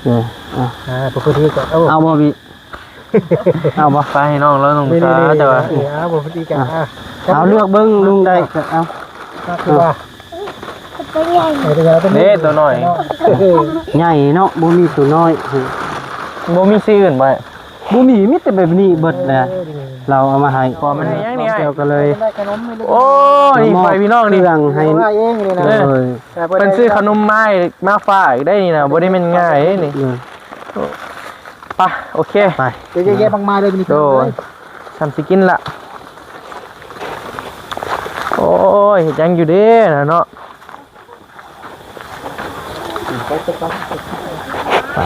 ເອີ ເອົາ ອ່າ ປົກກະຕິກໍເອົາ ເອົາບໍ່ມີ ເອົາບໍ່? ໄປໃຫ້ນ້ອງລາວນຸ່ງ ນີ້ ຊາ ນີ້ ແຕ່ວ່າ ນີ້ ເອົາ ປົກກະຕິກໍ ອ່ະ ອ່ະ ເອົາ ເລືອກເບິ່ງນຸ່ງໄດ້ກໍເອົາ ຄືວ່າ ເອີ ເດ້ ຕົວນ້ອຍ ເອີ ໃຫຍ່ເນາະ ບໍ່ມີຕົວນ້ອຍ ບໍ່ມີສີອື່ນບໍ່? ບໍ່ມີ ມີແຕ່ແບບນີ້ເບິດແຫຼະ ເອີ ລາວເອົາມາໃຫ້ ກໍມັນຫຍັງນີ້ ແລ້ວກໍເລີຍ ໂອ້ ນີ້ໄປພີ່ນ້ອງນີ້ ເຄື່ອງໃຫ້ ເອີ ເພິ່ນຊື້ຂະໜົມມາໃຫ້ ມາຝາກໄດ້ນີ້ນະ ບໍ່ໄດ້ແມ່ນງ່າຍເດ້ນີ້ ເອີ ໄປ ໂອເຄ ໄປ ເດີ ເດີ ເດີ ໂດຍ ຊ່ຳຊິກິນລະ ໂອ້ຍ ເຮັດຫຍັງຢູ່ເດ້ນະເນາະ ໄປ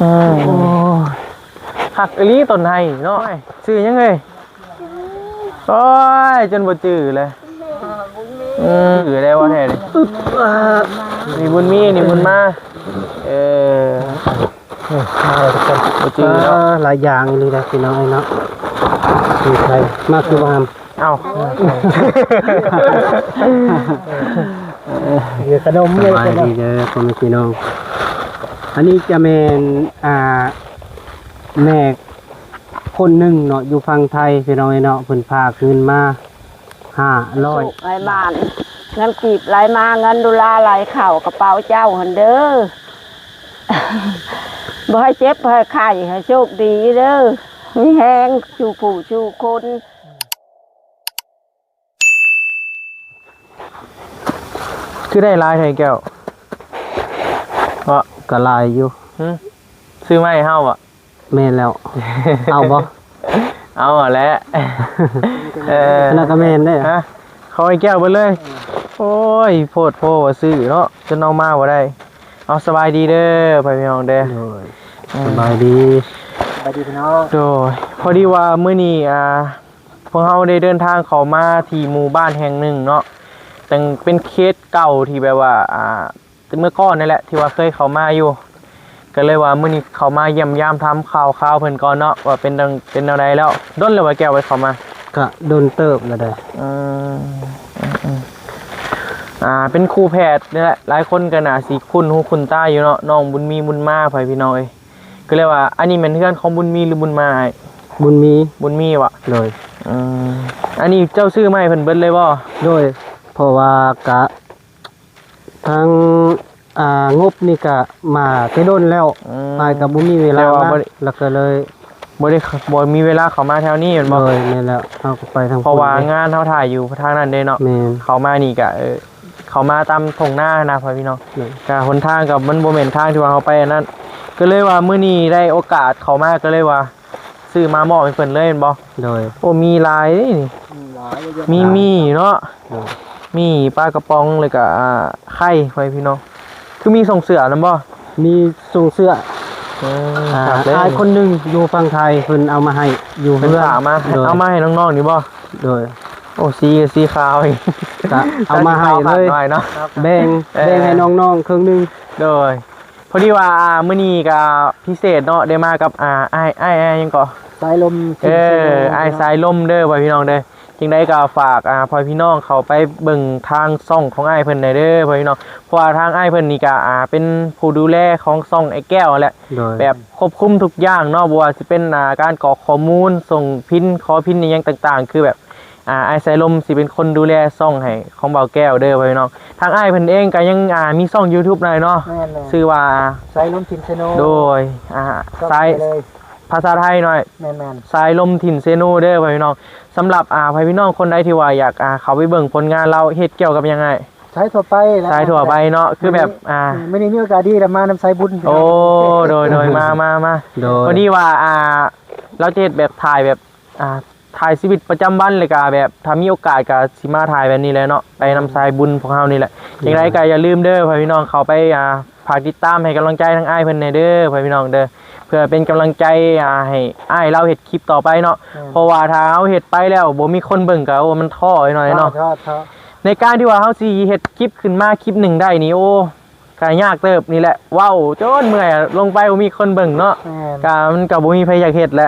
ອືມ ໂອ້ຍ ຄັກອີ່ຫຼີຕົ້ນໄຮເນາະ ຊື່ຫຍັງເອີຍ? ໂອ້ຍ ຈົນບໍ່ຈື່ເລີຍ ອືມ ຈື່ໄດ້ບໍ່ແທ້ນີ້ ອຶບ ອ່າ ນີ້ບຸນມີ ນີ້ບຸນມາ ເອີ ມາແລ້ວທຸກຄົນ ບໍ່ຈື່ເນາະ ອ່າ ຫຼາຍຢ່າງອີ່ຫຼີນະພີ່ນ້ອງເອີຍເນາະ ມີໃຜມາຄືວ່າ ເອົ້າ ເອີ ຂະໜົມເລີຍ ສະບາຍດີເດີພໍ່ແມ່ພີ່ນ້ອງ ອັນນີ້ຈະແມ່ນ ອ່າ ແມ່ ຄົນໜຶ່ງເນາະ ຢູ່ຝັ່ງໄທພີ່ນ້ອງເອີຍເນາະ ເພິ່ນຝາກເງິນມາຫ້າຮ້ອຍ ໃຫ້ໝານ ເງິນກີບໄຫຼມາ ເງິນໂດລາໄຫຼເຂົ້າກະເປົາເຈົ້າຫັ້ນເດີ ບໍ່ໃຫ້ເຈັບບໍ່ໃຫ້ໄຂ້ ໃຫ້ໂຊກດີເດີ ມີແຮງສູ່ຜູ້ສູ່ຄົນ. ຄືໄດ້ຫຼາຍແທ້ແກ້ວ ເນາະ ກໍຫຼາຍຢູ່ ຫື ຊື້ມາໃຫ້ເຮົາບໍ? ແມ່ນແລ້ວ ເອົາບໍ? ເອົາຫັ້ນແຫຼະ ເອີ ອັນນັ້ນກໍແມ່ນເດ້ ຮະ ເຂົາໃຫ້ແກ້ວເບິດເລີຍ ໂອ້ຍ ໂພດໂພວ່າຊື້ເນາະ ຈົນເອົາມາບໍ່ໄດ້ ເອົາ ສະບາຍດີເດີພໍ່ແມ່ພີ່ນ້ອງເດີ ໂດຍ ອືມ ສະບາຍດີ ສະບາຍດີພີ່ນ້ອງ ໂດຍ ພໍດີວ່າມື້ນີ້ ອ່າ ພວກເຮົາໄດ້ເດີນທາງເຂົ້າມາທີ່ໝູ່ບ້ານແຫ່ງໜຶ່ງເນາະ ແຕ່ເປັນເຂດເກົ່າທີ່ແບບວ່າ ອ່າ ແຕ່ເມື່ອກ່ອນນີ້ແຫຼະ ທີ່ວ່າເຄີຍເຂົ້າມາຢູ່ ກໍເລີຍວ່າມື້ນີ້ເຂົ້າມາຢ້ຽມຢາມຖາມຂ່າວຄາວເພິ່ນກ່ອນເນາະ ວ່າເປັນຈັ່ງ ເປັນແນວໃດແລ້ວ. ດົນແລ້ວບໍ່ແກ້ວ ໄປເຂົ້າມາ? ກະດົນເຕີບແລ້ວເດ້. ອືມ ອືມໆ ອ່າ ເປັນຄູ່ແຝດນີ້ແຫຼະ ຫຼາຍຄົນກໍໜ້າຊິຄຸ້ນຫູຄຸ້ນຕາຢູ່ເນາະ ນ້ອງບຸນມີ ບຸນມາ ພໍ່ແມ່ພີ່ນ້ອງເອີຍ. ກໍເລີຍວ່າ ອັນນີ້ແມ່ນເຮືອນຂອງບຸນມີ ຫຼື ບຸນມາອ້າຍ? ບຸນມີ. ບຸນມີບໍ? ໂດຍ. ອືມ ອັນນີ້ເຈົ້າຊື້ມາໃຫ້ເພິ່ນເບິດເລີຍບໍ? ໂດຍ ເພາະວ່າກະ ທາງ ອ່າ ງົບນີ້ກະມາແຕ່ດົນແລ້ວ ອືມ ອ້າຍກະບໍ່ມີເວລາມາ ແລ້ວກໍເລີຍ ບໍ່ໄດ້ ບໍ່ມີເວລາເຂົ້າມາແຖວນີ້ແມ່ນບໍ່? ໂດຍ ແມ່ນແລ້ວ ເຮົາກໍໄປທາງ ເພາະວ່າງານເຮົາຖ່າຍຢູ່ທາງນັ້ນເດ້ເນາະ. ແມ່ນ. ເຂົ້າມານີ້ກະ ເອີ ເຂົ້າມາຕາມທົ່ງນານະ ພໍ່ແມ່ພີ່ນ້ອງ ກະຫົນທາງກະມັນບໍ່ແມ່ນທາງທີ່ວ່າເຮົາໄປອັນນັ້ນ ກໍເລີຍວ່າມື້ນີ້ໄດ້ໂອກາດເຂົ້າມາ ກໍເລີຍວ່າ ຊື້ມາມອບໃຫ້ເພິ່ນເລີຍແມ່ນບໍ່? ໂດຍ. ໂອ້ ມີຫຼາຍເດ້ນີ້ ມີຫຼາຍ ມີໝີ່ເນາະ. ໂດຍ. ໝີ່ ປາກະປ໋ອງ ແລ້ວກະ ອ່າ ໄຂ່ ພໍ່ແມ່ພີ່ນ້ອງ. ຄືມີສົ່ງເສື້ອນຳບໍ່? ມີສົ່ງເສື້ອ. ເອີ ອ່າ ຄັກເລີຍ. ອ້າຍຄົນໜຶ່ງຢູ່ຝັ່ງໄທ ເພິ່ນເອົາມາໃຫ້ຢູ່ເຮືອນ. ເພິ່ນຝາກມາ. ໂດຍ. ເອົາມາໃຫ້ນ້ອງໆນີ້ບໍ່? ໂດຍ. ໂອ້ ສີ ສີຂາວອີກ ກະເອົາມາໃຫ້ເລີຍ ຂາວໜ້ອຍເນາະ. ແບ່ງ ເອີ ແບ່ງໃຫ້ນ້ອງໆເຄິ່ງໜຶ່ງ. ໂດຍ. ພໍດີວ່າ ອ່າ ມື້ນີ້ກໍພິເສດເນາະ ໄດ້ມາກັບ ອ່າ ອ້າຍ ອ້າຍ ອ້າຍຫຍັງເກາະ? ສາຍລົມ ເອີ ອ້າຍສາຍລົມເດີ ພໍ່ແມ່ພີ່ນ້ອງເດີ. ຈັ່ງໃດກໍຝາກ ອ່າ ພໍ່ແມ່ພີ່ນ້ອງເຂົ້າໄປເບິ່ງທາງຊ່ອງຂອງອ້າຍເພິ່ນແດ່ເດີ ພໍ່ແມ່ພີ່ນ້ອງ ເພາະວ່າທາງອ້າຍເພິ່ນນີ້ກໍ ອ່າ ເປັນຜູ້ດູແລຂອງຊ່ອງອ້າຍແກ້ວຫັ້ນແຫຼະ. ໂດຍ. ແບບຄວບຄຸມທຸກຢ່າງເນາະ ບໍ່ວ່າຊິເປັນ ອ່າ ການກອກຂໍ້ມູນ ສົ່ງພິນ ຂໍພິນອີ່ຫຍັງຕ່າງໆ ຄືແບບ ອ່າ ອ້າຍສາຍລົມຊິເປັນຄົນດູແລຊ່ອງໃຫ້ຂອງບ່າວແກ້ວເດີ ພໍ່ແມ່ພີ່ນ້ອງ. ທາງອ້າຍເພິ່ນເອງກໍຍັງ ອ່າ ມີຊ່ອງຢູທູບນຳເນາະ. ແມ່ນໆ. ຊື່ວ່າ ສາຍລົມຖິ່ນເຊໂນ. ໂດຍ. ອ່າ ສາຍ ພາສາໄທໜ້ອຍ. ແມ່ນໆ. ສາຍລົມຖິ່ນເຊໂນເດີ ພໍ່ແມ່ພີ່ນ້ອງ. ສຳລັບ ອ່າ ພໍ່ແມ່ພີ່ນ້ອງຄົນໃດທີ່ວ່າຢາກ ອ່າ ເຂົ້າໄປເບິ່ງຜົນງານລາວ ເຮັດກ່ຽວກັບຫຍັງອ້າຍ? ສາຍທົ່ວໄປແຫຼະ. ສາຍທົ່ວໄປເນາະ ຄືແບບ ມື້ນີ້ ອ່າ ມື້ນີ້ມີໂອກາດດີໄດ້ມານຳສາຍບຸນ. ໂອ້ ໂດຍໆ ມາໆໆ. ໂດຍ. ພໍດີວ່າ ອ່າ ລາວຈະເຮັດແບບ ຖ່າຍແບບ ອ່າ ຖ່າຍຊີວິດປະຈຳວັນ ແລ້ວກະແບບ ຖ້າມີໂອກາດກະຊິມາຖ່າຍແບບນີ້ແຫຼະເນາະ ໄປນຳສາຍບຸນພວກເຮົານີ້ແຫຼະ. ຈັ່ງໃດກະຢ່າລືມເດີ ພໍ່ແມ່ພີ່ນ້ອງ ເຂົ້າໄປ ອ່າ ຝາກຕິດຕາມໃຫ້ກຳລັງໃຈທາງອ້າຍເພິ່ນແດ່ເດີ ພໍ່ແມ່ພີ່ນ້ອງເດີ ເພື່ອເປັນກຳລັງໃຈ ອ່າ ໃຫ້ອ້າຍລາວເຮັດຄລິບຕໍ່ໄປເນາະ. ແມ່ນ. ເພາະວ່າຖ້າເຮົາເຮັດໄປແລ້ວບໍ່ມີຄົນເບິ່ງ ກະ ໂອ້ ມັນທໍ້ໜ້ອຍເນາະ. ທໍ້ໆ. ໃນການທີ່ວ່າເຮົາຊິເຮັດຄລິບຂຶ້ນມາຄລິບໜຶ່ງໄດ້ນີ້ ໂອ້ ກະຍາກເຕີບນີ້ແຫຼະ ເວົ້າຈົນເມື່ອຍ ລົງໄປບໍ່ມີຄົນເບິ່ງເນາະ. ແມ່ນ. ກະ ມັນກະບໍ່ມີໃຜຢາກເຮັດແຫຼະ.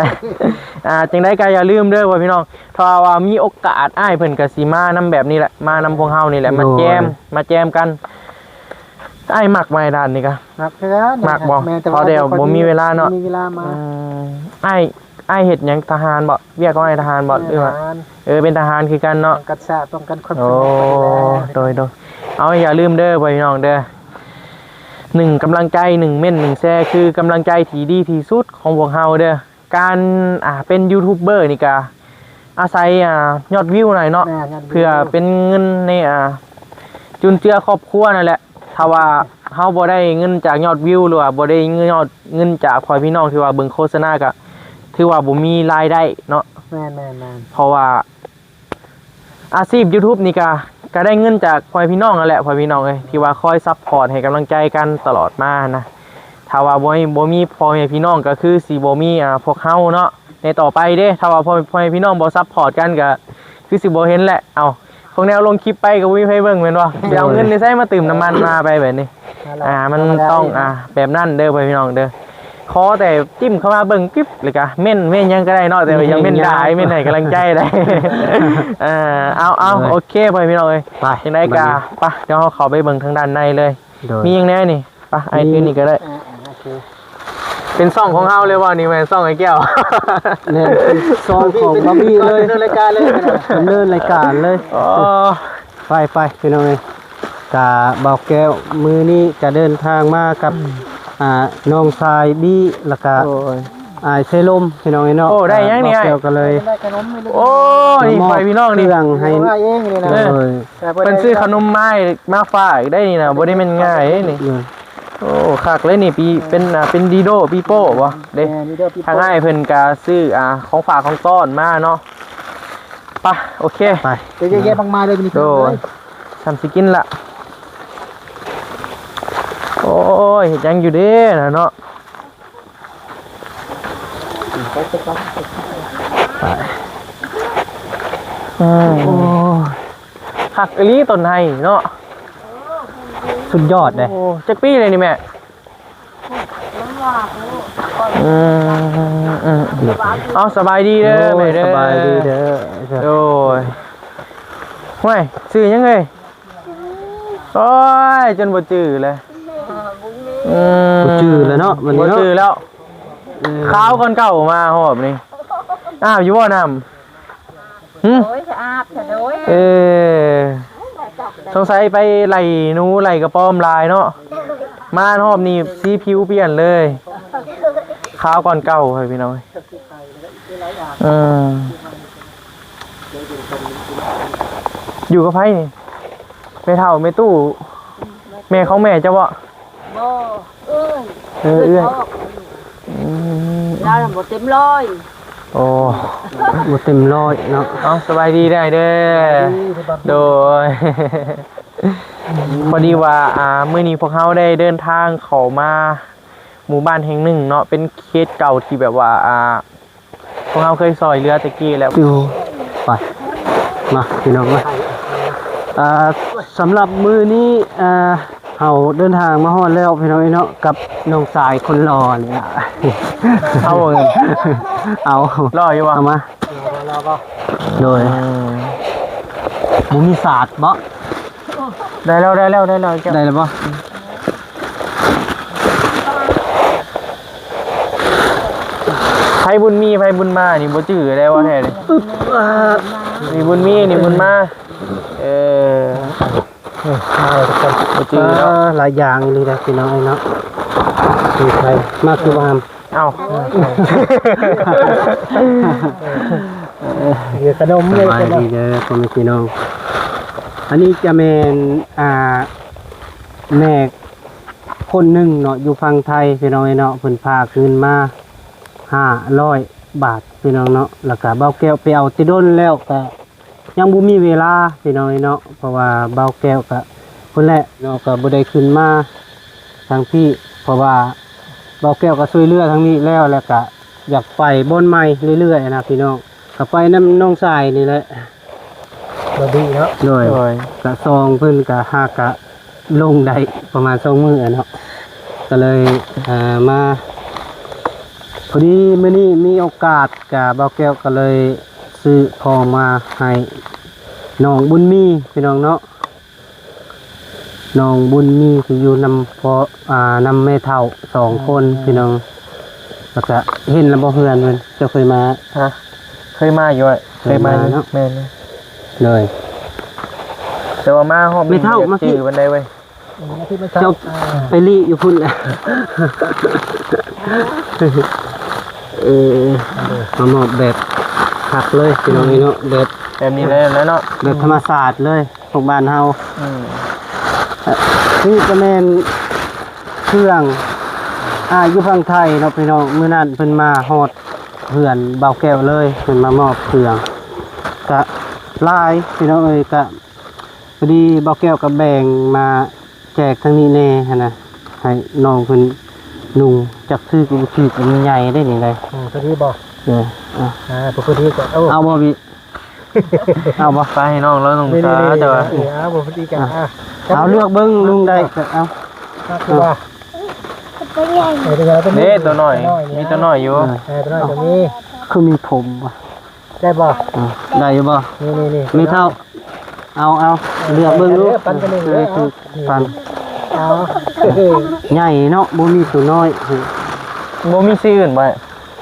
ອ່າ ຈັ່ງໃດກະຢ່າລືມເດີ ພໍ່ແມ່ພີ່ນ້ອງ ຖ້າວ່າມີໂອກາດ ອ້າຍເພິ່ນກະຊິມານຳແບບນີ້ແຫຼະ ມານຳພວກເຮົານີ້ແຫຼະ. ໂດຍ. ມາແຈມ ມາແຈມກັນ. ອ້າຍມັກບໍ່ ອ້າຍດ້ານນີ້ກະ? ມັກຄືກັນ ມັກບໍ່? ແມ່ນ ແຕ່ວ່າ ພໍແຕ່ບໍ່ມີເວລາເນາະ ບໍ່ມີເວລາມາ. ອືມ ອ້າຍ ອ້າຍເຮັດຫຍັງ? ທະຫານບໍ່? ວຽກຂອງອ້າຍທະຫານບໍ່? ເອີ ຫຼືວ່າ ທະຫານ ເອີ ເປັນທະຫານຄືກັນເນາະ ປ້ອງກັນຊາດ ປ້ອງກັນຄວາມສະຫງົບ ໂອ້ ໂດຍ ໂດຍ. ເອົາ ຢ່າລືມເດີ ພໍ່ແມ່ພີ່ນ້ອງເດີ ໜຶ່ງກຳລັງໃຈ ໜຶ່ງເມັ້ນ ໜຶ່ງແຊ ຄືກຳລັງໃຈທີ່ດີທີ່ສຸດຂອງພວກເຮົາເດີ. ການ ອ່າ ເປັນຢູທູບເບີນີ້ກະອາໄສ ອ່າ ຍອດວິວໜ້ອຍເນາະ ແມ່ນ ຍອດວິວ ເພື່ອເປັນເງິນໃນ ອ່າ ຈຸນເຈືອຄອບຄົວນັ້ນແຫຼະ. ຖ້າວ່າເຮົາບໍ່ໄດ້ເງິນຈາກຍອດວິວ ຫຼືວ່າບໍ່ໄດ້ເງິນ ຍອດ ເງິນຈາກພໍ່ແມ່ພີ່ນ້ອງທີ່ວ່າເບິ່ງໂຄສະນາ ກະຖືວ່າບໍ່ມີລາຍໄດ້ເນາະ. ແມ່ນໆໆ ເພາະວ່າ ອາຊີບຢູທູບນີ້ກະ ກະໄດ້ເງິນຈາກພໍ່ແມ່ພີ່ນ້ອງຫັ້ນແຫຼະ ພໍ່ແມ່ພີ່ນ້ອງເອີຍ ທີ່ວ່າຄອຍຊັບພອດໃຫ້ກຳລັງໃຈກັນຕະຫຼອດມາຫັ້ນນະ. ຖ້າວ່າບໍ່ ບໍ່ມີພໍ່ແມ່ພີ່ນ້ອງ ກະຄືຊິບໍ່ມີ ອ່າ ພວກເຮົາເນາະ ໃນຕໍ່ໄປເດ້. ຖ້າວ່າພໍ່ ພໍ່ແມ່ພີ່ນ້ອງບໍ່ຊັບພອດກັນ ກະຄືຊິບໍ່ເຫັນແຫຼະ. ເອົ້າ ຂອງແນວລົງຄລິບໄປກະບໍ່ມີໃຜເບິ່ງແມ່ນບໍ່? ຊິເອົາເງິນໃນໃສມາຕື່ມນ້ຳມັນມາໄປແບບນີ້? ອ່າ ມັນຕ້ອງ ອ່າ ແບບນັ້ນເດີ ພໍ່ແມ່ພີ່ນ້ອງເດີ. ຂໍແຕ່ຈິ້ມເຂົ້າມາເບິ່ງກິບ ແລ້ວກະເມັ້ນ ເມັ້ນຫຍັງກະໄດ້ເນາະ ແຕ່ວ່າຢ່າເມັ້ນຫຼາຍ ເມັ້ນໃຫ້ກຳລັງໃຈໄດ້. ເອີ ເອົາ ເອົາ ໂອເຄ ພໍ່ແມ່ພີ່ນ້ອງເອີຍ ຈັ່ງໃດກະ ໄປ ດຽວເຮົາເຂົ້າໄປເບິ່ງທາງດ້ານໃນເລີຍ. ໂດຍ ມີຫຍັງແດ່ນີ້? ໄປ ອ້າຍ ໂດຍ ຖືນີ້ກະໄດ້. ອ່າ ໂອເຄ ເປັນຊ່ອງຂອງເຮົາເລີຍບໍ່ນີ້? ແມ່ນຊ່ອງອ້າຍແກ້ວ ແມ່ນ ເປັນຊ່ອງຂອງບາບີເລີຍ ດຳເນີນລາຍການເລີຍ ດຳເນີນລາຍການເລີຍ. ອໍ ໄປໆ ພີ່ນ້ອງເອີຍ ກະບ່າວແກ້ວມື້ນີ້ກະເດີນທາງມາກັບ ອືມ ອ່າ ນ້ອງຊາຍບີ ແລ້ວກະ ໂອ້ຍ ອ້າຍເຊລົມ ພີ່ນ້ອງເອີຍເນາະ. ໂອ້ ໄດ້ຫຍັງນີ້ອ້າຍ? ບ່າວແກ້ວກະເລີຍ ໄດ້ຂະໜົມ ໂອ້ ນີ້ ມອບ ພໍ່ແມ່ພີ່ນ້ອງນີ້ ເຄື່ອງໃຫ້ ເອົາມາເອງນີ້ນະ. ເອີ ໂດຍ ເພິ່ນຊື້ຂະໜົມມາໃຫ້ ມາຝາກໄດ້ນີ້ນະ ບໍ່ໄດ້ແມ່ນງ່າຍເດ້ນີ້. ໂດຍ ໂອ້ ຄັກເລີຍນີ້ ປີ ເປັນ ອ່າ ເປັນດີໂດປີໂປ້ບໍ່ເດ້? ແມ່ນ ດີໂດປີໂປ້ ທາງອ້າຍເພິ່ນກະຊື້ ອ່າ ຂອງຝາກຂອງຕ້ອນມາເນາະ. ໄປ ໂອເຄ ໄປ ເປັນເຍາະແຍະມາກມາຍເລີຍນີ້. ໂດຍ ຊ່ຳຊິກິນລະ. ໂອ້ຍ ເຮັດຫຍັງຢູ່ເດ້ນະເນາະ. ໄປ ອືມ ໂອ້ຍ ຄັກອີ່ຫຼີຕົ້ນໄຮເນາະ ສຸດຍອດເດ້. ໂອ້ ຈັກປີແລ້ວນີ້ແມ່? ອືມ ເອົາ ສະບາຍດີເດີແມ່ເດີ ສະບາຍດີເດີ. ໂດຍ ຫ້ວຍ ຊື່ຫຍັງເອີຍ? ໂອ້ຍ ຈົນບໍ່ຈື່ເລີຍ. ອືມ ບໍ່ຈື່ແລ້ວເນາະ ບັດນີ້ເນາະ ບໍ່ຈື່ແລ້ວ. ເອີ ຂາວກ່ອນເກົ່າມາຮອບນີ້. ອາບຢູ່ບໍ່ນ້ຳ? ຫຶ? ໂອ້ຍ ສະອາດແທ້ໂດຍ. ເອີ ສົງໄສໄປໄລ່ໜູໄລ່ກະປອມຫຼາຍເນາະ ມາຮອບນີ້ສີຜິວປ່ຽນເລີຍ ຂາວກ່ອນເກົ່າ ພີ່ນ້ອງເອີຍ. ເອີ ຢູ່ກັບໃຜນີ້? ແມ່ເຖົ້າ ແມ່ຕູ້ ແມ່ຂອງແມ່ເຈົ້າບໍ່? ບໍ່ ເອື້ອຍ ເອີ ເອື້ອຍ ເອື້ອຍ ອືມ ລາວນະບໍ່ເຕັມຮ້ອຍ. ໂອ້ ບໍ່ເຕັມຮ້ອຍເນາະ. ເອົາ ສະບາຍດີໄດ້ເດີ. ໂດຍ ພໍດີວ່າ ອ່າ ມື້ນີ້ພວກເຮົາໄດ້ເດີນທາງເຂົ້າມາ ໝູ່ບ້ານແຫ່ງໜຶ່ງເນາະ ເປັນເຂດເກົ່າທີ່ແບບວ່າ ອ່າ ພວກເຮົາເຄີຍຊ່ອຍເຫຼືອແຕ່ກີ້ແລ້ວ. ຢູ່ ໄປ ມາ ພີ່ນ້ອງມາ. ອ່າ ສຳລັບມື້ນີ້ ອ່າ ເຮົາເດີນທາງມາຮອດແລ້ວ ພີ່ນ້ອງເອີຍເນາະ ກັບນ້ອງຊາຍຄົນຫຼໍ່ນີ້ລະ. ເອົາບໍ່ເງິນ? ເອົາ ຫຼໍ່ຢູ່ບໍ່? ເອົາມາ ໂດຍ ອືມ ບໍ່ມີສາດບໍ່? ໄດ້ແລ້ວ ໄດ້ແລ້ວ ໄດ້ແລ້ວ ໄດ້ແລ້ວບໍ່? ໃຜບຸນມີ ໃຜບຸນມານີ້ບໍ່ຈື່ໄດ້ວ່າແທ້ນີ້. ອຶບ ອ່າ ນີ້ບຸນມີ ນີ້ບຸນມາ. ເອີ ບໍ່ຈື່ເນາະ ອ່າ ຫຼາຍຢ່າງອີ່ຫຼີເດ້ ພີ່ນ້ອງເອີຍເນາະ. ມີໃຜມາຄືວ່າ ເອົ້າ ເອີ ຂະໜົມເລີຍ. ສະບາຍດີເດີ ພໍ່ແມ່ພີ່ນ້ອງ ອັນນີ້ຈະແມ່ນ ອ່າ ແມ່ຄົນໜຶ່ງເນາະ ຢູ່ຝັ່ງໄທ ພີ່ນ້ອງເອີຍເນາະ ເພິ່ນຝາກເງິນມາຫ້າຮ້ອຍບາດ ພີ່ນ້ອງເນາະ. ແລ້ວກະບ່າວແກ້ວໄປເອົາແຕ່ດົນແລ້ວ ກະຍັງບໍ່ມີເວລາ ພີ່ນ້ອງເອີຍເນາະ ເພາະວ່າບ່າວແກ້ວກະພຸ້ນແຫຼະເນາະ ກະບໍ່ໄດ້ຂຶ້ນມາທາງພີ້ ເພາະວ່າບ່າວແກ້ວກະຊ່ວຍເຫຼືອທາງນີ້ແລ້ວ ແລ້ວກະຢາກໄປບ່ອນໃໝ່ເລື້ອຍໆນະ ພີ່ນ້ອງ ກະໄປນຳນ້ອງຊາຍນີ້ແຫຼະ. ບໍ່ດີເນາະ. ໂດຍ ໂດຍ ກະຊ່ອງເພິ່ນກະຫາກະລົງໄດ້ປະມານສອງມື້ແຫຼະເນາະ ກະເລີຍ ອ່າ ມາ ພໍດີມື້ນີ້ມີໂອກາດ ກະບ່າວແກ້ວກະເລີຍຊື້ຂອງມາໃຫ້ນ້ອງບຸນມີ ພີ່ນ້ອງເນາະ. ນ້ອງບຸນມີກໍຢູ່ນຳພໍ່ ອ່າ ນຳແມ່ເຖົ້າສອງຄົນ ເອີ ພີ່ນ້ອງ. ແລ້ວກະເຫັນແລ້ວບໍ່ເຮືອນເພິ່ນ? ເຈົ້າເຄີຍມາ? ຮະ? ເຄີຍມາຢູ່ ເຄີຍມາຢູ່ ເຄີຍມາເນາະ. ແມ່ນ. ໂດຍ. ແຕ່ວ່າມາຮອບນີ້ ແມ່ເຖົ້າ ບໍ່ຢາກຈື່ປານໃດເວີຍ. ອືມ ມາທີ່ແມ່ເຖົ້າ ເຈົ້າ ອ່າ ໄປລີ້ຢູ່ພຸ້ນແຫຼະ. ເອີ ມາມອບແບບຄັກເລີຍ ພີ່ນ້ອງເອີຍເນາະ ແບບ ແບບນີ້ເລີຍເນາະ ແບບທຳມະຊາດເລີຍ ຂອງບ້ານເຮົາ. ອືມ ນີ້ກໍແມ່ນເຄື່ອງ ອ່າ ຢູ່ຝັ່ງໄທເນາະ ພີ່ນ້ອງ. ມື້ນັ້ນເພິ່ນມາຮອດເຮືອນບ່າວແກ້ວເລີຍ ເພິ່ນມາມອບເຄື່ອງ ກະຫຼາຍ ພີ່ນ້ອງເອີຍ. ກະພໍດີບ່າວແກ້ວກໍແບ່ງມາແຈກທາງນີ້ແດ່ຫັ້ນນະ ໃຫ້ນ້ອງເພິ່ນນຸ່ງ. ຈັກຖືກບໍ່ຖືກ ມັນໃຫຍ່ເດ້ນີ້ເດ້. ອືມ ພໍດີບໍ່? ເອີ ອ່າ ພໍດີກໍເອົາ ເອົາບໍ່ບີ? ເອົາບໍ່? ໄປໃຫ້ນ້ອງລາວນຸ່ງຊະ. ນີ້ໆ ແຕ່ວ່າ ນີ້ໆ ເອົາບໍ່ພໍດີກໍ ອ່ະ ອ່ະ ເອົາເລືອກເບິ່ງ ນຸ່ງໄດ້ກໍເອົາ. ເອົາ ເອີ ເດ້ ຕົວນ້ອຍ ຕົວນ້ອຍນີ້ ມີຕົວນ້ອຍຢູ່. ເອີ ເອີ ຕົວນ້ອຍກໍມີ. ຄືມີຜົມວະ? ໄດ້ບໍ່? ອ່າ ໄດ້ຢູ່ບໍ່? ນີ້ໆໆ ແມ່ເຖົ້າ ເອົາ ເອົາ ເລືອກເບິ່ງດູ. ເອີ ປັນກັນເອງເລີຍ ເອີ ເອົາ ປັນ ເອົາ ໃຫຍ່ເນາະ ບໍ່ມີຕົວນ້ອຍ ບໍ່ມີສີອື່ນບໍ່?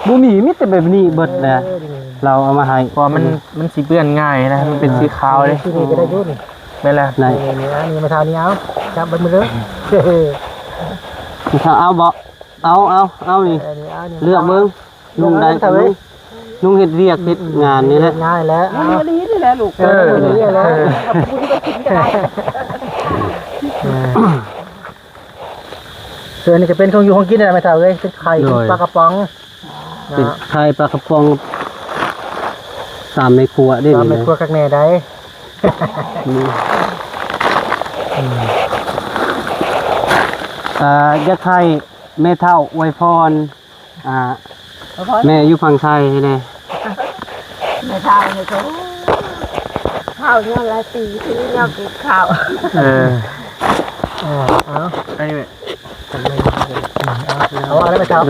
ບໍ່ມີ ມີແຕ່ແບບນີ້ເບິດແຫຼະ. ເອີ ລາວເອົາມາໃຫ້ ເພາະວ່າມັນ ມັນຊິເປື້ອນງ່າຍນະ ມັນເປັນສີຂາວເດ້. ສີນີ້ກໍໄດ້ຢູ່ນີ້. ແມ່ນແຫຼະ ນີ້ໆ ອັນນີ້ແມ່ເຖົ້ານີ້ເອົາ ຈັບເບິ່ງເດີ. ແມ່ເຖົ້າເອົາບໍ່? ເອົາ ເອົາ ເອົານີ້ ເອີ ນີ້ ເອົານີ້ ເລືອກເບິ່ງ. ນຸ່ງໄດ້ ເອີ ເອົາເລີຍ ນຸ່ງເຮັດວຽກເຮັດງານນີ້ແຫຼະ ງ່າຍແຫຼະ. ມັນດີນີ້ແຫຼະລູກ ເອີ ດີນີ້ແຫຼະ ເອີ ເອີ ສ່ວນນີ້ກໍເປັນຂອງຢູ່ຂອງກິນນະແມ່ເຖົ້າເອີຍ ເປັນໄຂ່ ໂດຍ ເປັນປາກະປ໋ອງ ເປັນໄຂ່ ປາກະປ໋ອງ ຕາມໃນຄົວເດ້ ຕາມໃນຄົວຄັກແນ່ໃດ໋. ອືມ ອ່າ ຢາກໃຫ້ແມ່ເຖົ້າອວຍພອນ ອ່າ ແມ່ຢູ່ຝັ່ງໄທແດ່. ແມ່ເຖົ້ານີ້ກໍເຖົ້າຍ້ອນຫຼາຍປີທີ່ຍ້ອນກິນເຂົ້າ. ເອີ ເອົາ ອັນນີ້ແມ່ ເອົາ ເອົາ ເອົາແມ່ເຖົ້າ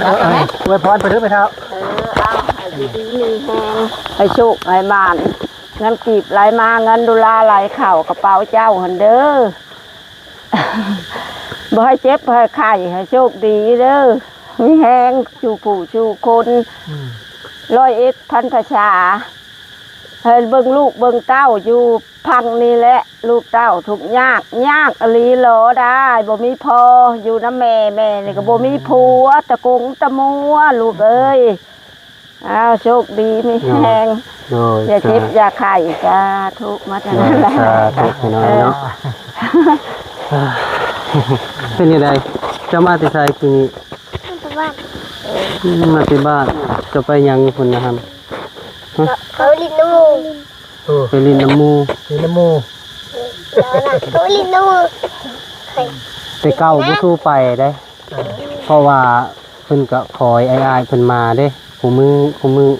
ເອົາ ເອົາ ອວຍພອນເພິ່ນເດີແມ່ເຖົ້າ. ເອີ ເອົາ ໃຫ້ຢູ່ດີມີແຮງ ໃຫ້ໂຊກໃຫ້ໝານ ເງິນກີບໄຫຼມາ ເງິນໂດລາໄຫຼເຂົ້າກະເປົາເຈົ້າຫັ້ນເດີ. ບໍ່ໃຫ້ເຈັບໃຫ້ໄຂ້ ໃຫ້ໂຊກດີເດີ ມີແຮງສູ່ຜູ້ສູ່ຄົນ. ອືມ ຮ້ອຍເອັດພັນພາສາ ໃຫ້ເບິ່ງລູກເບິ່ງເຕົ້າຢູ່ພັງນີ້ແຫຼະ. ລູກເຕົ້າທຸກຍາກ ຍາກອີ່ຫຼີຫຼໍດາຍ ບໍ່ມີພໍ່ຢູ່ນຳແມ່ ແມ່ນີ້ກໍບໍ່ມີຜົວ ຕະກົງຕະມົວ ລູກເອີຍ. ອ້າວ ໂຊກດີມີແຮງ ໂດຍ ຢ່າເຈັບ ສາ ຢ່າໄຂ້ ສາທຸ ມາທາງນັ້ນແຫຼະ ໂດຍ ສາທຸພີ່ນ້ອງເນາະ. ເອີ ເປັນຈັ່ງໃດ ເຈົ້າມາແຕ່ໃສມື້ນີ້? ມາແຕ່ບ້ານ ອືມ ມາແຕ່ບ້ານ. ເຈົ້າໄປຫຍັງພຸ້ນນະຫັ້ນ? ຮະ? ເຂົາຫຼິ້ນນຳໝູ່ ໂອ້ ໄປຫຼິ້ນນຳໝູ່ ຫຼິ້ນນຳໝູ່ ເຂົາຫຼິ້ນນຳໝູ່ ແຕ່ເກົ່າບໍ່ສູ້ໄປເດ້. ເພາະວ່າເພິ່ນກໍຄອຍອ້າຍໆເພິ່ນມາເດ້ ຄູ່ມື້ ຄູ່ມື້.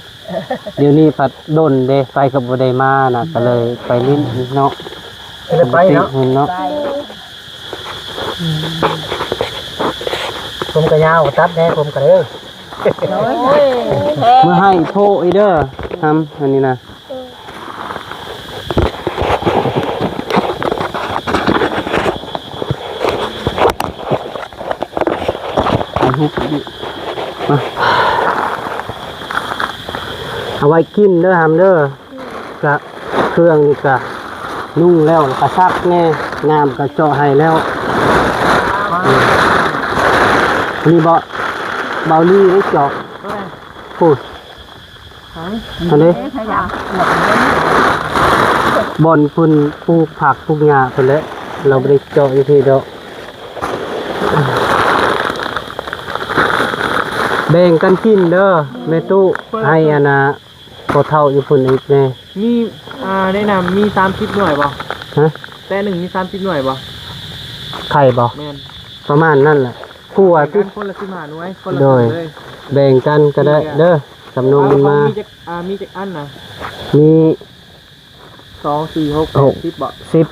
ດຽວນີ້ພັດດົນເດ້ ໄປກໍບໍ່ໄດ້ມານະ ກໍເລີຍໄປຫຼິ້ນເນາະ ກໍເລີຍໄປເນາະ ເນາະ. ຜົມກໍຍາວ ຕັດແດ່ຜົມກໍເດີ ໂອ້ຍ ເມື່ອໃຫ້ໂພອີເດີ ທຳອັນນີ້ນະ. ເອົາໄວ້ກິນເດີຫຳເດີ. ກະເຄື່ອງນີ້ກະນຸ່ງແລ້ວ ກະຊັກແນ່ ນ້ຳກະເຈາະໃຫ້ແລ້ວ. ນີ້ບໍ່ ເບົາລີໄດ້ເຈາະ ໂອ້ຍ ອັນນີ້ ບ່ອນເພິ່ນປູກຜັກປູກຫຍ້າເພິ່ນແຫຼະ ລາວບໍ່ໄດ້ເຈາະຢູ່ພີ້ດອກ. ແບ່ງກັນກິນເດີແມ່ຕູ້ ໃຫ້ອັນນ່າ ພໍ່ເຖົ້າຢູ່ພຸ້ນອີກແດ່. ມີ ອ່າ ແນະນຳ ມີສາມສິບໜ່ວຍບໍ່? ຮະ? ແຕ່ໜຶ່ງມີສາມສິບໜ່ວຍບໍ່? ໄຂ່ບໍ່? ແມ່ນ ປະມານນັ້ນແຫຼະ. ກວ່າ ແບ່ງກັນຄົນລະສິບຫ້າໜ່ວຍ ຄົນລະ ໂດຍ ເຄິ່ງເລີຍ. ແບ່ງກັນກໍໄດ້ເດີ ຈຳນວນມັນມາ. ມີຈັກ ອ່າ ມີຈັກອັນນະ? ມີ ສອງ ສີ່ ຫົກ ແປດ ສິບບໍ່? ສິບ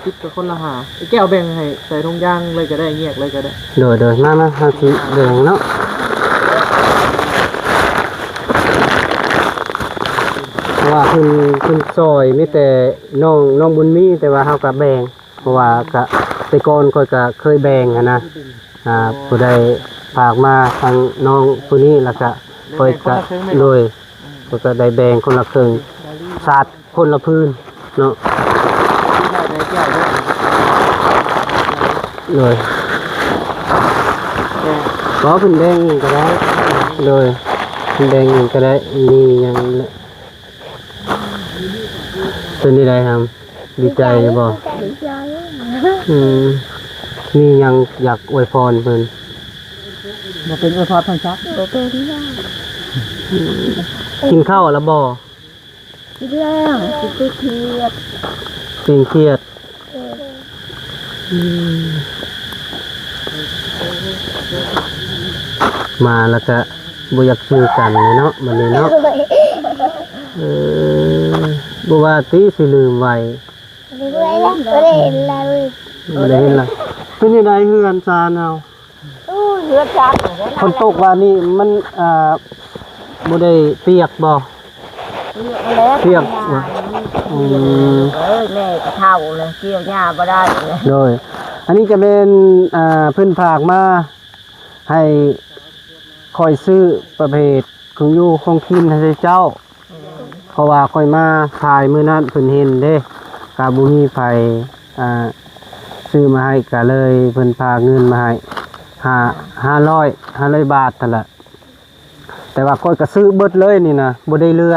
ສິບກໍຄົນລະຫ້າ. ໄອ້ແກ້ວແບ່ງໃຫ້ໃສ່ຖົງຢາງເລີຍກໍໄດ້ ແຍກເລີຍກໍໄດ້. ໂດຍ ໂດຍ ມາ ມາ ເຮົາຊິແບ່ງເນາະ ເພາະວ່າ ເພິ່ນ ເພິ່ນຊ່ອຍມີແຕ່ນ້ອງ ນ້ອງບຸນມີ ແຕ່ວ່າເຮົາກໍແບ່ງ ເພາະວ່າກະ ແຕ່ກ່ອນຂ້ອຍກະເຄີຍແບ່ງຫັ້ນນະ ອ່າ ຜູ້ໃດຝາກມາທາງນ້ອງຜູ້ນີ້ ແລ້ວກະຂ້ອຍກະ ໂດຍ ຂ້ອຍກະໄດ້ແບ່ງຄົນລະເຄິ່ງ ສາດຄົນລະພື້ນເນາະ ໂດຍ ບໍ່ ເພິ່ນແບ່ງເອງກໍໄດ້ ໂດຍ ເພິ່ນແບ່ງເອງກໍໄດ້ ມີຫຍັງ ເປັນຈັ່ງໃດຫຳ? ດີໃຈຢູ່ບໍ່? ດີໃຈ. ອືມ ມີຫຍັງຢາກອວຍພອນເພິ່ນ? ບໍ່ເປັນອວຍພອນເພິ່ນຊະ. ບໍ່ເປັນ. ອືມ ກິນເຂົ້າແລ້ວບໍ່? ກິນແລ້ວ. ກິນປີ້ງຂຽດ. ປີ້ງຂຽດ. ອືມ ມາແລ້ວກະບໍ່ຢາກຈື່ກັນເນາະ ບັດນີ້ເນາະ. ໂດຍ. ເອີ ບໍ່ວ່າຕິ ຊິລືມໄວ້. ລືມໄວ້ແລ້ວ ບໍ່ໄດ້ເຫັນລະເວີຍ. ບໍ່ໄດ້ເຫັນລະ. ເປັນຈັ່ງໃດເຮືອນຊານເຮົາ? ໂອ້ຍ ເຮືອນຊານ ຝົນຕົກວານນີ້ມັນ ອ່າ ບໍ່ໄດ້ປຽກບໍ່? ປຽກແລ້ວ. ປຽກ. ອືມ ເອີຍ ແມ່ກໍເຖົ້າແລ້ວ ກ່ຽວຫຍ້າບໍ່ໄດ້ແລ້ວ. ໂດຍ. ອັນນີ້ກະແມ່ນ ອ່າ ເພິ່ນຝາກມາໃຫ້ຂ້ອຍຊື້ປະເພດ ເຄື່ອງຢູ່ຂອງກິນໃຫ້ເຈົ້າ ເພາະວ່າຂ້ອຍມາຖ່າຍມື້ນັ້ນເພິ່ນເຫັນເດ້ ກະບໍ່ມີໃຜ ອ່າ ຊື້ມາໃຫ້ ກະເລີຍເພິ່ນພາເງິນມາໃຫ້ ຫ້າ ຫ້າຮ້ອຍ ຫ້າຮ້ອຍບາດຫັ້ນລະ ແຕ່ວ່າຂ້ອຍກະຊື້ເບິດເລີຍນີ້ນະ ບໍ່ໄດ້ເຫຼືອ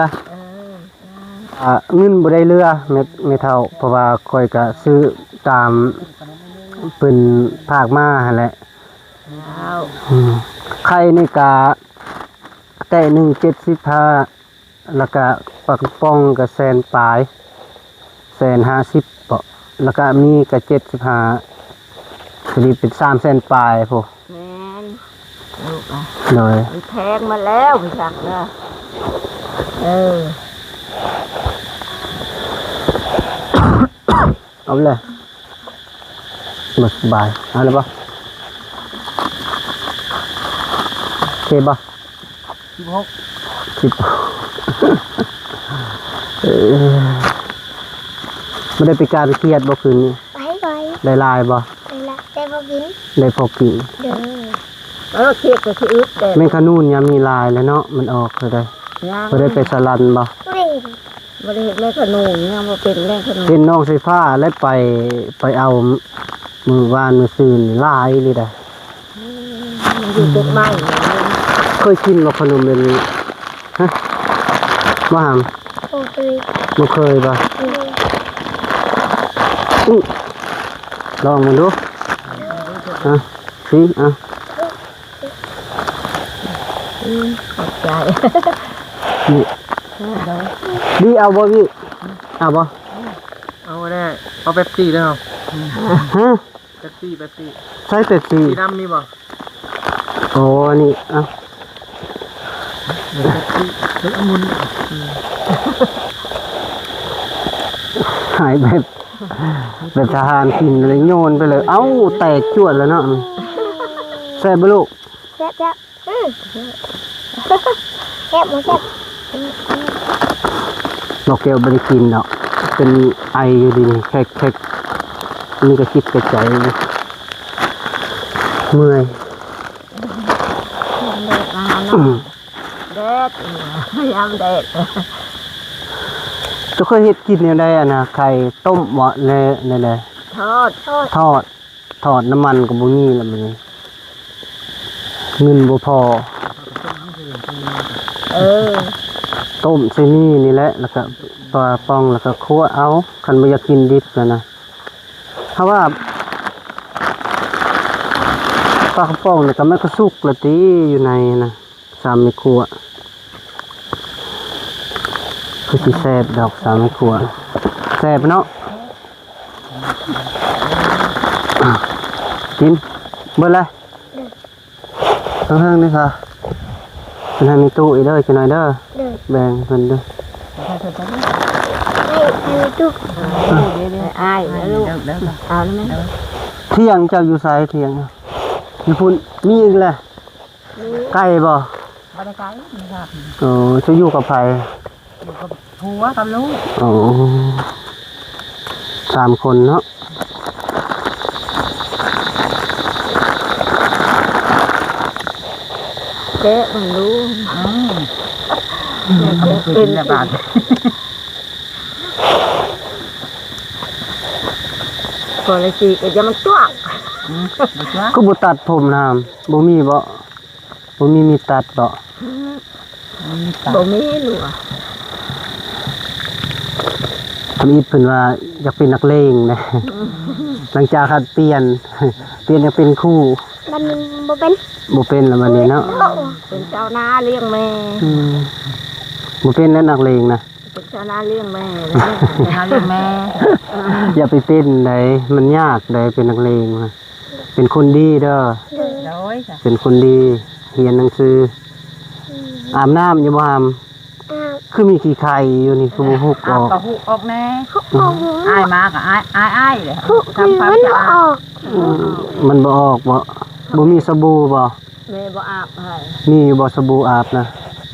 ເອີ ອ່າ ເງິນບໍ່ໄດ້ເຫຼືອ ແມ່ ແມ່ເຖົ້າ ເພາະວ່າຂ້ອຍກະຊື້ຕາມເພິ່ນພາກມາຫັ້ນແຫຼະ. ເຈົ້າ. ອືມ ໄຂ່ນີ້ກະແຕະໜຶ່ງເຈັດສິບຫ້າ ແລ້ວກະປາກະປ໋ອງກະແສນປາຍ ແສນຫ້າສິບເບາະ ແລ້ວກະມີກະເຈັດສິບຫ້າ ສະນີ້ເປັນສາມແສນປາຍພຸ້ນ. ແມ່ນລູກ. ໂດຍ. ມັນແພງມາແລ້ວ ພີ່ສັກເດີ. ເອີ. ເອົາເລີຍ ບໍ່ສະບາຍ ເອົາເລີຍບໍ່? ໂອເຄບໍ່? ສິບຫົກ ສິບ ເອີ ບໍ່ໄດ້ໄປການຂຽດບໍ່ຄືນນີ້? ໄປ ໄປ. ໄດ້ຫຼາຍບໍ່? ໄດ້ຫຼາຍ ໄດ້ພໍກິນ ໄດ້ພໍກິນ. ໂດຍ. ເອີ ຂຽດກໍຊິອຶດແດ່. ແມງຂະນູນຍາມນີ້ຫຼາຍແລ້ວເນາະ ມັນອອກເທົ່າໃດ? ຍັງ. ບໍ່ໄດ້ໄປສະຫຼັ່ນບໍ່? ບໍ່ໄດ້. ບໍ່ໄດ້ເຮັດແມງຂະນູນ ຍັງບໍ່ເປັນແມງຂະນູນ. ເຫັນນ້ອງໄຟຟ້າແລ້ວໄປ ໄປເອົາມື້ວານມື້ຊືນຫຼາຍເລີຍໄດ໋. ອືມ ມັນຢູ່ກົກໄມ້. ເຄີຍກິນບໍ່ຂະໜົມແບບນີ້? ຮະ? ບໍ່ຫຳ? ບໍ່ເຄີຍ. ບໍ່ເຄີຍບໍ່? ອືມ ອື ລອງເບິ່ງດູ. ອ່ະ ຊິ ອ່ະ. ອືມ ຂອບໃຈ. ນີ້ ເອີ ໂດຍ. ບີເອົາບໍ່ບີ? ເອົາບໍ່? ເອົາແດ່ ເອົາເປັບຊີເດີ. ຮະ? ເປັບຊີ ເປັບຊີ. ໃຊ້ເປັບຊີ. ສີດຳມີບໍ່? ໂອ້ ອັນນີ້ ເອົາ ເປັບຊີ ເປັບອະມຸນ. ອືມ ຫາຍແບບ ແບບທະຫານກິນເລີຍ ໂຍນໄປເລີຍ. ເອົ້າ ແຕກຈວດແລ້ວເນາະ. ແຊບບໍ່ລູກ? ແຊບໆ. ອືມ ແຊບບໍ່ແຊບ? ອືມ ບໍ່ແກ້ວບໍ່ໄດ້ກິນດອກ ເປັນໄອຢູ່ດີນີ້ ແຄກໆ ນີ້ກໍຄິດໃຈ ເມື່ອຍ. ແດດມາເນາະ ອືມ ແດດ ຍາມແດດ. ເຈົ້າເຄີຍເຮັດກິນແນວໃດ ອັນນະ ໄຂ່ຕົ້ມບໍ່ ແນວ ແນວໃດ? ທອດ ທອດ ທອດ. ທອດນ້ຳມັນກໍບໍ່ມີແລ້ວບັດນີ້ ເງິນບໍ່ພໍ. ເອີ ຕົ້ມໃສ່ໝີ່ນີ້ແຫຼະ ແລ້ວກະປາປ່ອງ ແລ້ວກະຂົ້ວເອົາ ຄັນບໍ່ຢາກກິນດິບຫັ້ນນະ. ເຮົາວ່າປາກະປ໋ອງນີ້ກະແມ່ນກະສຸກແລ້ວຕິ ຢູ່ໃນຫັ້ນນະ. ສາມແມ່ຄົວ ຄືຊິແຊບດອກ ສາມແມ່ຄົວ ແຊບເນາະ. ກິນເບິດແລ້ວ ເທິງໆ ນີ້ຊະ ເປັນໃຫ້ແມ່ຕູ້ອີກເດີ ຈັກໜ້ອຍເດີ. ໂດຍ ແບ່ງເພິ່ນເດີ ໃຫ້ ໃຫ້ແມ່ຕູ້ ອ້າຍ ລູກ ເອົາແມ່. ຖຽງເຈົ້າຢູ່ໃສ? ຖຽງຢູ່ພຸ້ນ ມີອີກແລ້ວ. ໄກບໍ່? ບໍ່ໄດ້ໄກ ນີ້ຄັບ. ໂອ້ ເຈົ້າຢູ່ກັບໃຜ? ຢູ່ກັບ ຜົວກັບລູກ ໂອ້ ສາມຄົນເນາະ. ແກະເບິ່ງດູ ອ້າວ ແກະເປັນ ແກະເປັນລະບາດ ບໍ່ໄດ້ຈີກ ຢ່າມັນຈວກ ອືມ ບໍ່ຈວກ ຄືບໍ່ຕັດຜົມນຳ ບໍ່ມີບໍ? ບໍ່ມີມີດຕັດເບາະ? ອືມ ບໍ່ມີຕັດ ບໍ່ມີ ຫຼືວ່າ ທຳອິດເພິ່ນວ່າຢາກເປັນນັກເລງເດ້ ອືມ ຫຼັງຈາກຄັດປ່ຽນ ປ່ຽນຢາກເປັນຄູ ບັດນີ້ບໍ່ເປັນ ບໍ່ເປັນແລ້ວບັດນີ້ເນາະ ເປັນຊາວນາລ້ຽງແມ່ ອືມ ບໍ່ເປັນແລ້ວນັກເລງນະ ເປັນຊາວນາລ້ຽງແມ່ ຊາວນາລ້ຽງແມ່ ຢ່າໄປເປັນໃດ ມັນຍາກໃດເປັນນັກເລງນະ. ເປັນຄົນດີເດີ ໂດຍ ເປັນຄົນດີ ຮຽນໜັງສື ອືມ ອາບນ້ຳຢູ່ບໍ່ຫຳ? ອາບ ຄືມີຂີ້ໄຂ່ຢູ່ນີ້ ຄືບໍ່ຮຸບອອກ? ອາບກໍຮຸບອອກແດ່ ອືມ ອ້າຍມາກໍອ້າຍ ອ້າຍ ອ້າຍເລີຍ ທຳຄວາມສະອາດ ອືມ ມັນບໍ່ອອກບໍ? ບໍ່ມີສະບູບໍ? ແມ່ບໍ່ອາບໃຫ້ ມີຢູ່ບໍ່ສະບູອາບນະ?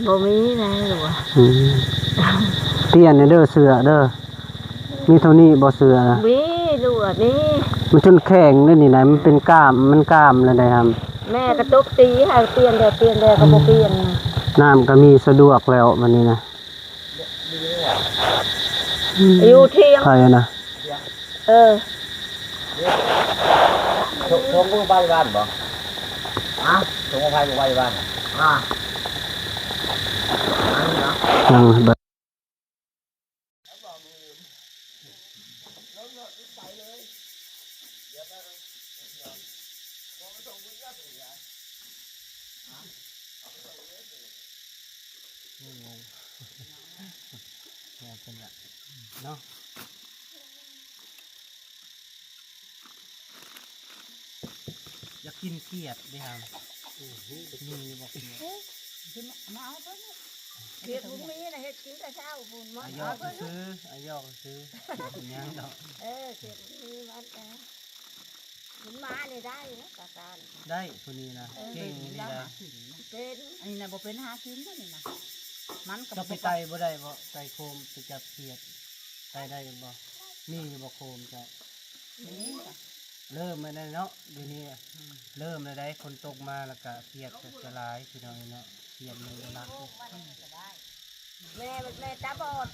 ບໍ່ມີແລ້ວ ອືມ ປ່ຽນແດ່ເດີເສື້ອເດີ. ມີເທົ່ານີ້ບໍ່ເສື້ອນະ? ມີລູກ ມີ ມັນຈົນແຂງເດ້ນີ້ນະ ມັນເປັນກ້າມ ມັນກ້າມແລ້ວໄດ໋ຫຳ. ແມ່ກໍຕົບຕີໃຫ້ປ່ຽນແດ່ ປ່ຽນແດ່ກໍບໍ່ປ່ຽນນະ ອືມ ນ້ຳກໍມີສະດວກແລ້ວບັດນີ້ນະ. ອືມ ຢູ່ເຖຍງ ໃຜນະ? ເອີ ໂທ ໂທເບິ່ງໄປບ້ານບໍ່? ຮະ ໂທໄປບໍ່ໄປບ້ານ? ອ່າ ຍັງ ເນາະ. ຢາກກິນຂຽດເດ້ຫຳ. ມີບໍ່ຂຽດ? ມາເອົາເພິ່ນ ຂຽດບໍ່ມີນະ ເຮັດກິນແຕ່ເຊົ້າພຸ້ນ ມາເອົາເພິ່ນ. ອາຍອກຊື່ ອາຍອກຊື່ ບໍ່ເປັນຫຍັງດອກ. ເອີ ຂຽດບໍ່ມີວັດແລ້ວ ມັນມານີ້ໄດ້ນະ ຕາການ ໄດ້ຜູ້ນີ້ນະ ເອີ ເກັ່ງອີ່ຫຼີໄດ໋. ເປັນ ອັນນີ້ນະ ບໍ່ເປັນຫາກິນນະນີ້ນະ ມັນກໍ ເຈົ້າໄປໄຕ່ບໍ່ໄດ້ບໍ? ໄຕ່ໂຄມໄປຈັບຂຽດ ໄຕ່ໄດ້ຢູ່ບໍ່? ມີຢູ່ບໍ່ໂຄມເຈົ້າ? ມີ ເລີ່ມແລ້ວເນາະ ດຽວນີ້ ອືມ ເລີ່ມແລ້ວໄດ໋ ຝົນຕົກມາແລ້ວກະຂຽດກະຈະຫຼາຍ ພີ່ນ້ອງເນາະ ຂຽດມັນກະຫຼັກ. ແມ່ ແມ່ຕາບອດ